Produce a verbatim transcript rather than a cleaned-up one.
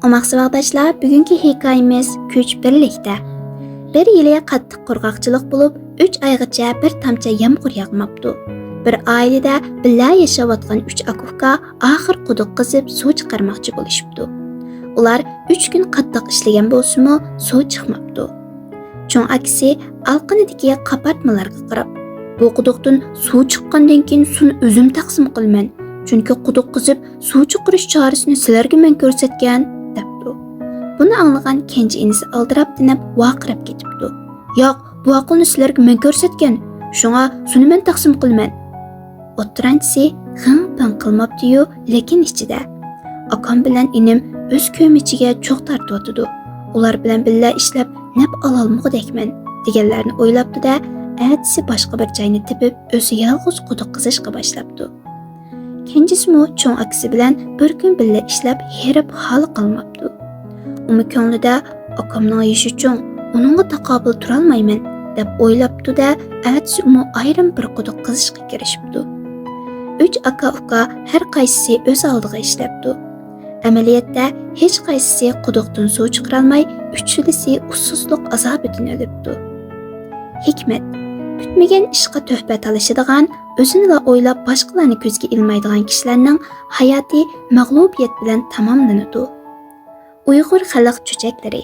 ئوماق ساۋاقداشلار، بۈگۈنكى ھېكايىمىز كۈچ بىرلىكتە. بىر يىلى قاتتىق قۇرغاقچىلىق بولۇپ، ئۈچ ئايغىچە بىر تامچە يامغۇر ياغماپتۇ. بىر ئائىلىدە بىللە ياشاۋاتقان ئۈچ ئاكا-ئۇكا ئاخىر قۇدۇق قېزىپ سۇ چىقارماقچى بولۇشۇپتۇ. ئۇلار ئۈچ كۈن قاتتىق ئىشلىگەن بولسىمۇ، سۇ چىقماپتۇ. چوڭ ئاكىسى ئالىقىنىدىكى قاپارتمىلارغا قاراپ، «بۇ قۇدۇقتىن سۇ چىققاندىن كېيىن سۇنى ئۆزۈم تەقسىم قىلىمەن، چۈنكى قۇدۇق قېزىپ سۇ چىقىرىش چارىسىنى سىلەرگە مەن كۆرسەتكەن» دەپتۇ. بۇنى ئاڭلىغان كەنجى ئىنىسى ئالدىراپ دېنىپ ۋارقىراپ كېتىپتۇ. «ياق، بۇ ئەقىلنى سىلەرگە مەن كۆرسەتكەن، شۇڭا سۇنى مەن تەقسىم قىلىمەن.» ئوتتۇرانچىسى غىڭ-پىڭ قىلماپتۇ-يۇ، لېكىن ئىچىدە، «ئاكام بىلەن ئىنىم ئۆز كۆمىچىگە چوغ تارتىۋاتىدۇ. ئۇلار بىلەن بىللە ئىشلەپ نەپ ئالالمىغۇدەكمەن» دېگەنلەرنى ئويلاپتۇ-دە، ئەتىسى باشقا بىر جاينى تېپىپ، ئۆزى يالغۇز قۇدۇق قېزىشقا باشلاپتۇ. كەنجىسىمۇ چوڭ ئاكىسى بىلەن بىر كۈن بىللە ئىشلەپ، ھېرىپ ھالى قالماپتۇ. ئۇمۇ كۆڭلىدە، «ئاكامنىڭ يېشى چوڭ، ئۇنىڭغا تاقابىل تۇرالمايمەن» دەپ ئويلاپتۇ-دە، ئەتىسى ئۇمۇ ئايرىم بىر قۇدۇق قېزىشقا كىرىشىپتۇ. ئۈچ ئاكا-ئۇكا ھەر قايسىسى ئۆز ئالدىغا ئىشلەپتۇ. ئەمەلىيەتتە ھېچقايسىسى قۇدۇقتىن سۇ چىقىرالماي، ئۈچىلىسى ئۇسسۇزلۇق ئازابىدىن ئۆلۈپتۇ. ھېكمەت: پۈتمىگەن ئىشقا تۆھپە تالىشىدىغان، ئۆزىنىلا ئويلاپ، باشقىلارنى كۆزگە ئىلمايدىغان كىشىلەرنىڭ ھاياتى مەغلۇبىيەت بىلەن تاماملىنىدۇ. ئۇيغۇر خەلق چۆچەكلىرى.